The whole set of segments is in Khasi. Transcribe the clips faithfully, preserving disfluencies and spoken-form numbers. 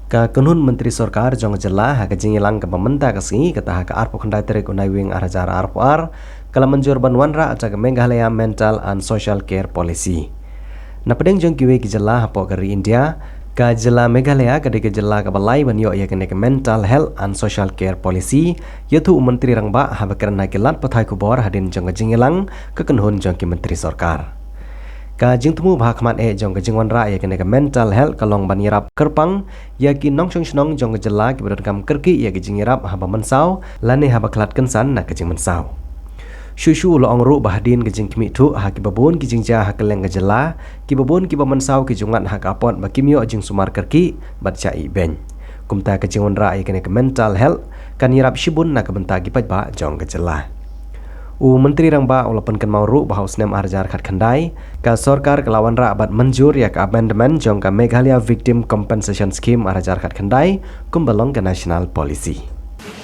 Ka kynhun myntri sorkar jong ka jylla ha ka jingïalang kaba mynta ka sngi, kata ha ka arphew khyndai tarik u Naiwieng ar hajar arphew ar, ka la mynjur ban wanrah ïa ka Meghalaya Mental and Social Care Policy. Na pdeng jong kiwei ki jylla hapoh ka ri India, ka jylla Meghalaya ka dei ka jylla kaba lai ban ïoh ïa kane ka Mental Health and Social Care Policy, ïathuh u Myntri Rangbah haba kren ha ki lad pathai khubor hadien jong ka jingïalang ka kynhun jong ki myntri sorkar. Ka jingthmu ba ha khmat eh jong ka jingwanrah ïa kane ka mental health ka long ban ïarap kyrpang ïa ki nongshong shnong jong ka jylla kiba donkam kyrkieh ïa ka jingïarap haba mynsaw lane haba khlad kynsan na ka jingmynsaw. Shuh shuh u la ong ruh ba hadien ka jingkhmih thuh ha kiba bun ki jingjia ha kylleng ka jylla, kiba bun kiba mynsaw ki ju ngat ha ka apot ba kim ïoh jingsumar kyrkieh bad shah ïehbeiñ. Kumta ka jingwanrah ïa kane ka mental health kan ïarap shibun na ka bynta ki paidbah jong ka jylla. U Myntri Rangbah u la pynkynmaw ruh ba ha u snem ar hajar khatkhyndai, ka sorkar ka la wanrah bad mynjur ïa ka amendment jong ka Meghalaya Victim Compensation Scheme ar hajar khatkhyndai kumba long ka national policy.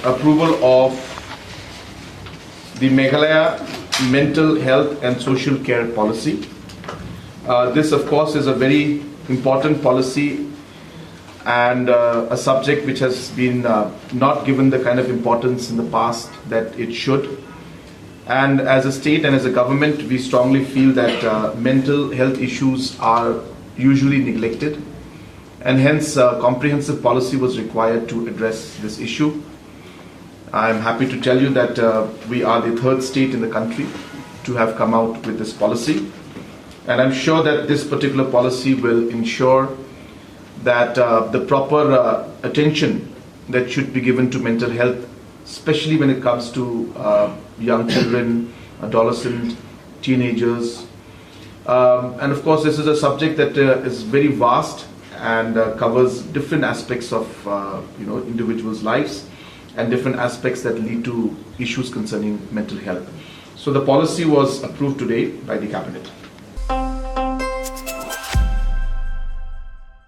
Approval of the Meghalaya Mental Health and Social Care Policy. Uh, this, of course, is a very important policy and uh, a subject which has been uh, not given the kind of importance in the past that it should. And as a state and as a government, we strongly feel that uh, mental health issues are usually neglected, and hence a comprehensive policy was required to address this issue. I'm happy to tell you that uh, we are the third state in the country to have come out with this policy. And I'm sure that this particular policy will ensure that uh, the proper uh, attention that should be given to mental health, especially when it comes to uh, young children, adolescent, teenagers. Um, and of course, this is a subject that uh, is very vast and uh, covers different aspects of uh, you know individuals' lives and different aspects that lead to issues concerning mental health. So the policy was approved today by the cabinet.